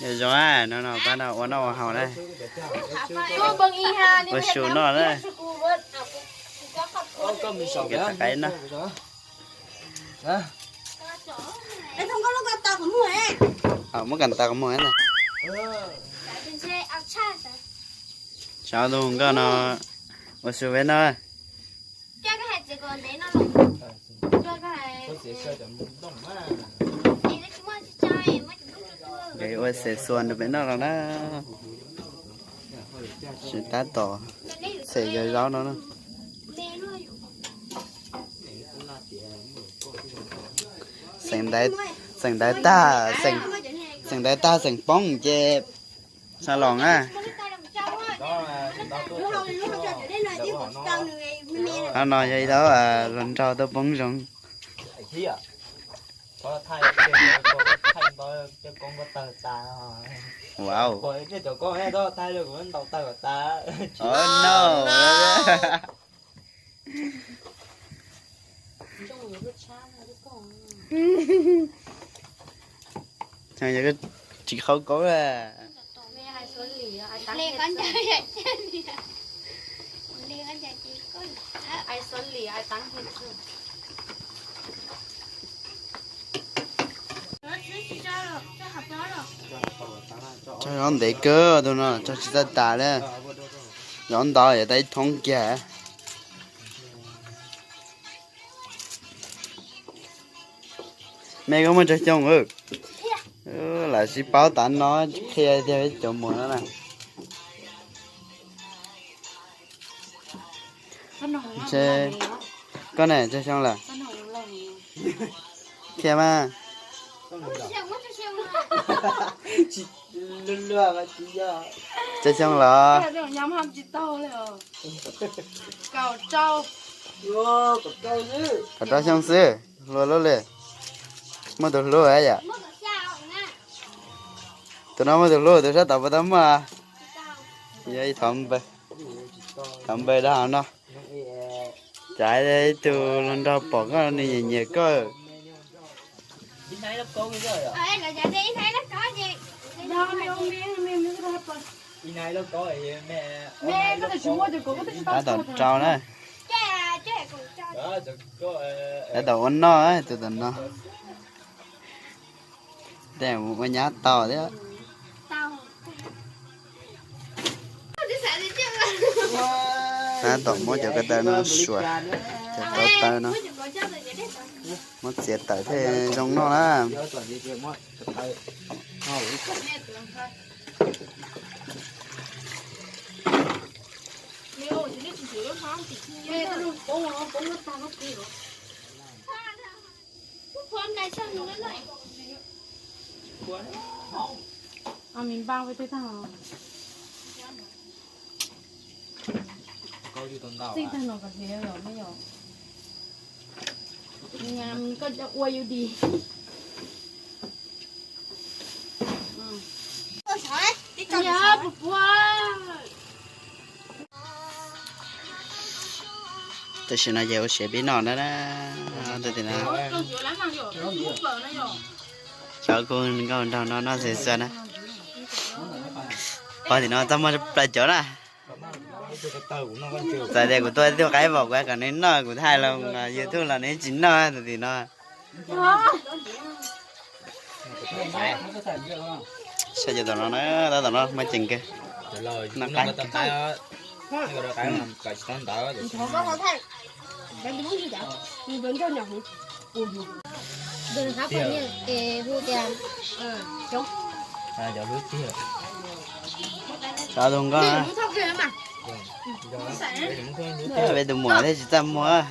Zoo, no no pab no ua noj ua haus na. Ua su noj na. Qab no. Muab kas tas qhov muag na. Xyov tus nkauj no ua su peb noj. Nkawd ua xes xuas rau peb noj los na. Tsis tab tom xes cov zaub no na. Xeem ntawv tag, xeem ntawv tag xeem poob ces xa los na. Qhov no yog ib tug hluas nraug tuaj poob zoov. Wow. Oh no. Tsis qhau koob a. Tso zaub ntev kawg tus no, tso tsis txawj tas li. Zaub ntau yog tau ib thoob kiag. Me koj muaj tsawg xyoo? Lam sib paub tas no, qhia tiag cov muam no na. Koj ne, tsawg xyoo lawm? Qhia mas. Tsawg xyoo los? Kaum rau xyoo xwb, hluas luaj li. Muaj tus hlub yom? Tus no muaj tus hlub, tus sab tom puas tau muaj? Yog ib thov npawg, thov npawg dab no. Cas ib tug hluas nraug pom koj nws nyiam nyiam koj. Tab tom rau na. Tab tom ua noj tus tom no. Tej mus ua nyab tau thiab. Tab tom muab cov ko taw no suav, cov ko taw no muab txiav tawm thiaj zoo noj na. Txij tag no kom hliv os, me yom. Koj ua yus di. Tam sim no ces ua siav pib noj na. Xyov kuv nkauj nraug no noj xwb xwb na. Pog tim no txaj muag plaws cov na. Txawm tias kuv tua ib tug qaib vom kuv kom nws noj, kuv thaij los YouTube los nws tsis noj tus tim no. Saib cov tom no na, tab tom no muaj ceem kawg. Noj qab kawg. Cov tus nkauj na. Peb tus muam thiaj tsis txaj muag.